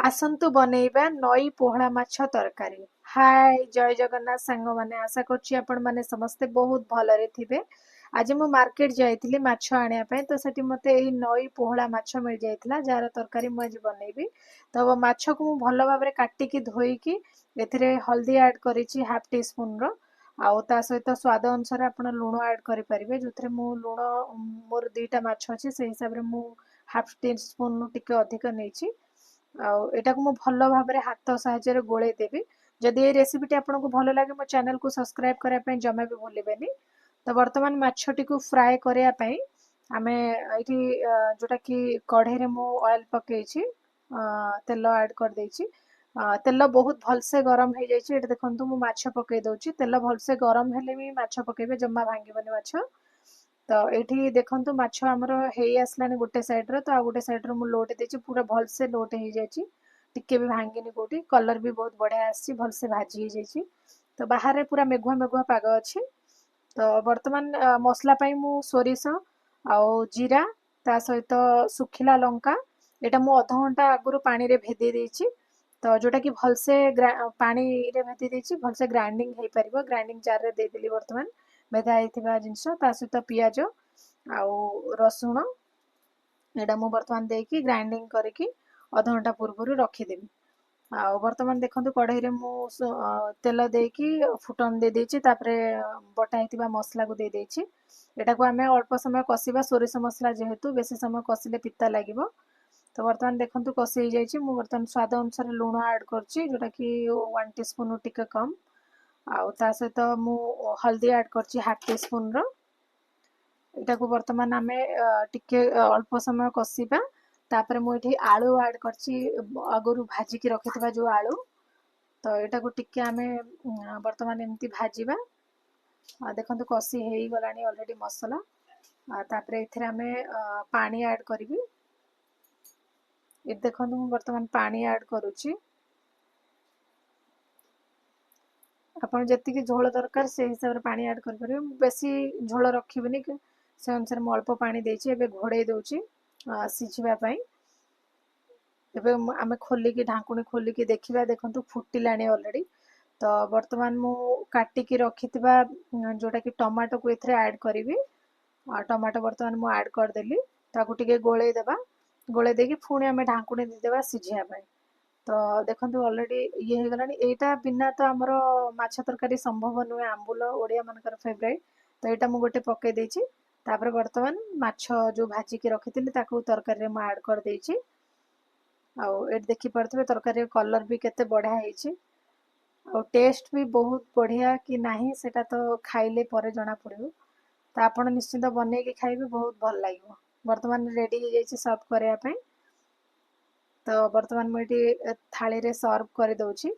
ଆସନ୍ତୁ ବନେଇବା ନଈ ପୋହଳା ମାଛ ତରକାରୀ। ହାଏ, ଜୟ ଜଗନ୍ନାଥ ସାଙ୍ଗମାନେ, ଆଶା କରୁଛି ଆପଣମାନେ ସମସ୍ତେ ବହୁତ ଭଲରେ ଥିବେ। ଆଜି ମୁଁ ମାର୍କେଟ ଯାଇଥିଲି ମାଛ ଆଣିବା ପାଇଁ, ତ ସେଠି ମୋତେ ଏଇ ନଈ ପୋହଳା ମାଛ ମିଳିଯାଇଥିଲା, ଯାହାର ତରକାରୀ ମୁଁ ଆଜି ବନେଇବି। ତ ମାଛକୁ ମୁଁ ଭଲ ଭାବରେ କାଟିକି ଧୋଇକି ଏଥିରେ ହଳଦୀ ଆଡ଼୍ କରିଛି ହାଫ୍ ଟି ସ୍ପୁନ୍ର, ଆଉ ତା ସହିତ ସ୍ୱାଦ ଅନୁସାରେ ଆପଣ ଲୁଣ ଆଡ଼୍ କରିପାରିବେ। ଯେଉଁଥିରେ ମୁଁ ଲୁଣ, ମୋର 2ଟା ମାଛ ଅଛି, ସେଇ ହିସାବରେ ମୁଁ ହାଫ୍ ଟି ସ୍ପୁନ୍ରୁ ଟିକେ ଅଧିକ ନେଇଛି। ଆଉ ଏଟାକୁ ମୁଁ ଭଲ ଭାବରେ ହାତ ସାହାଯ୍ୟରେ ଗୋଳେଇ ଦେବି। ଯଦି ଏଇ ରେସିପିଟି ଆପଣଙ୍କୁ ଭଲ ଲାଗେ, ମୋ ଚ୍ୟାନେଲକୁ ସବସ୍କ୍ରାଇବ୍ କରିବା ପାଇଁ ଜମା ବି ଭୁଲିବେନି। ତ ବର୍ତ୍ତମାନ ମାଛଟିକୁ ଫ୍ରାଏ କରିବା ପାଇଁ ଆମେ ଏଇଠି ଯେଉଁଟାକି କଢ଼େଇରେ ମୁଁ ଅଏଲ୍ ପକେଇଛି, ତେଲ ଆଡ଼୍ କରିଦେଇଛି। ତେଲ ବହୁତ ଭଲସେ ଗରମ ହେଇଯାଇଛି। ଏଠି ଦେଖନ୍ତୁ, ମୁଁ ମାଛ ପକେଇ ଦେଉଛି। ତେଲ ଭଲସେ ଗରମ ହେଲେ ବି ମାଛ ପକେଇବେ, ଜମା ଭାଙ୍ଗିବନି ମାଛ। ତ ଏଇଠି ଦେଖନ୍ତୁ, ମାଛ ଆମର ହେଇ ଆସିଲାଣି ଗୋଟେ ସାଇଡ଼୍ର, ତ ଆଉ ଗୋଟେ ସାଇଡ଼୍ର ମୁଁ ଲୋଟେ ଦେଇଛି। ପୁରା ଭଲସେ ଲୋଟେ ହେଇଯାଇଛି, ଟିକେ ବି ଭାଙ୍ଗିନି କୋଉଠି। କଲର୍ ବି ବହୁତ ବଢ଼ିଆ ଆସିଛି, ଭଲସେ ଭାଜି ହେଇଯାଇଛି। ତ ବାହାରେ ପୁରା ମେଘୁଆ ମେଘୁଆ ପାଗ ଅଛି। ତ ବର୍ତ୍ତମାନ ମସଲା ପାଇଁ ମୁଁ ସୋରିଷ ଆଉ ଜିରା, ତା ସହିତ ଶୁଖିଲା ଲଙ୍କା, ଏଇଟା ମୁଁ ଅଧଘଣ୍ଟା ଆଗରୁ ପାଣିରେ ଭେଦେଇ ଦେଇଛି। ତ ଯେଉଁଟାକି ଭଲସେ ପାଣିରେ ଭେଦେଇ ଦେଇଛି, ଭଲସେ ଗ୍ରାଇଣ୍ଡିଙ୍ଗ ହେଇପାରିବ। ଗ୍ରାଇଣ୍ଡିଙ୍ଗ ଜାର୍ରେ ଦେଇଦେଲି ବର୍ତ୍ତମାନ ଭେଦା ହେଇଥିବା ଜିନିଷ, ତା ସହିତ ପିଆଜ ଆଉ ରସୁଣ। ଏଇଟା ମୁଁ ବର୍ତ୍ତମାନ ଦେଇକି ଗ୍ରାଇଣ୍ଡିଙ୍ଗ କରିକି ଅଧଘଣ୍ଟା ପୂର୍ବରୁ ରଖିଦେବି। ଆଉ ବର୍ତ୍ତମାନ ଦେଖନ୍ତୁ, କଢ଼େଇରେ ମୁଁ ତେଲ ଦେଇକି ଫୁଟଣ ଦେଇଦେଇଛି, ତାପରେ ବଟା ହେଇଥିବା ମସଲାକୁ ଦେଇଦେଇଛି। ଏଟାକୁ ଆମେ ଅଳ୍ପ ସମୟ କଷିବା। ସୋରିଷ ମସଲା ଯେହେତୁ, ବେଶୀ ସମୟ କଷିଲେ ପିତା ଲାଗିବ। ତ ବର୍ତ୍ତମାନ ଦେଖନ୍ତୁ, କଷି ହେଇଯାଇଛି। ମୁଁ ବର୍ତ୍ତମାନ ସ୍ୱାଦ ଅନୁସାରେ ଲୁଣ ଆଡ଼୍ କରୁଛି, ଯେଉଁଟାକି 1 ଟି ସ୍ପୁନ୍ରୁ ଟିକେ କମ୍। ଆଉ ତା ସହିତ ମୁଁ ହଳଦୀ ଆଡ଼୍ କରିଛି ହାଫ୍ ଟି ସ୍ପୁନ୍ର। ଏଟାକୁ ବର୍ତ୍ତମାନ ଆମେ ଟିକେ ଅଳ୍ପ ସମୟ କଷିବା। ତାପରେ ମୁଁ ଏଠି ଆଳୁ ଆଡ଼୍ କରିଛି, ଆଗରୁ ଭାଜିକି ରଖିଥିବା ଯେଉଁ ଆଳୁ। ତ ଏଟାକୁ ଟିକେ ଆମେ ବର୍ତ୍ତମାନ ଏମିତି ଭାଜିବା। ଦେଖନ୍ତୁ, କଷି ହେଇଗଲାଣି ଅଲରେଡ଼ି ମସଲା। ତାପରେ ଏଥିରେ ଆମେ ପାଣି ଆଡ଼୍ କରିବି। ଏଠି ଦେଖନ୍ତୁ, ମୁଁ ବର୍ତ୍ତମାନ ପାଣି ଆଡ଼୍ କରୁଛି। ଆପଣ ଯେତିକି ଝୋଳ ଦରକାର, ସେଇ ହିସାବରେ ପାଣି ଆଡ଼୍ କରିପାରିବେ। ମୁଁ ବେଶୀ ଝୋଳ ରଖିବିନି, ସେ ଅନୁସାରେ ମୁଁ ଅଳ୍ପ ପାଣି ଦେଇଛି। ଏବେ ଘୋଡ଼େଇ ଦେଉଛି ସିଝିବା ପାଇଁ। ଏବେ ଆମେ ଖୋଲିକି, ଢାଙ୍କୁଣୀ ଖୋଲିକି ଦେଖିବା। ଦେଖନ୍ତୁ, ଫୁଟିଲାଣି ଅଲରେଡ଼ି। ତ ବର୍ତ୍ତମାନ ମୁଁ କାଟିକି ରଖିଥିବା ଯେଉଁଟାକି ଟମାଟୋକୁ ଏଥିରେ ଆଡ଼୍ କରିବି। ଟମାଟୋ ବର୍ତ୍ତମାନ ମୁଁ ଆଡ଼୍ କରିଦେଲି। ତାକୁ ଟିକେ ଗୋଳେଇ ଦେବା। ଗୋଳେଇ ଦେଇକି ପୁଣି ଆମେ ଢାଙ୍କୁଣୀ ଦେଇଦେବା ସିଝିବା ପାଇଁ। ତ ଦେଖନ୍ତୁ, ଅଲରେଡ଼ି ଇଏ ହେଇଗଲାଣି। ଏଇଟା ବିନା ତ ଆମର ମାଛ ତରକାରୀ ସମ୍ଭବ ନୁହେଁ। ଆମ୍ବୁଲ ଓଡ଼ିଆମାନଙ୍କର ଫେଭରାଇଟ୍, ତ ଏଇଟା ମୁଁ ଗୋଟେ ପକେଇ ଦେଇଛି। ତାପରେ ବର୍ତ୍ତମାନ ମାଛ ଯେଉଁ ଭାଜିକି ରଖିଥିଲି, ତାକୁ ତରକାରୀରେ ମୁଁ ଆଡ଼୍ କରିଦେଇଛି। ଆଉ ଏଠି ଦେଖିପାରୁଥିବେ, ତରକାରୀର କଲର୍ ବି କେତେ ବଢ଼ିଆ ହେଇଛି, ଆଉ ଟେଷ୍ଟ ବି ବହୁତ ବଢ଼ିଆ କି ନାହିଁ, ସେଇଟା ତ ଖାଇଲେ ପରେ ଜଣାପଡ଼ିବ। ତ ଆପଣ ନିଶ୍ଚିନ୍ତ ବନେଇକି ଖାଇବେ, ବହୁତ ଭଲ ଲାଗିବ। ବର୍ତ୍ତମାନ ରେଡ଼ି ହେଇଯାଇଛି ସର୍ଭ କରିବା ପାଇଁ। ତ ବର୍ତ୍ତମାନ ମୁଁ ଏଠି ଥାଳିରେ ସର୍ଭ କରିଦେଉଛି।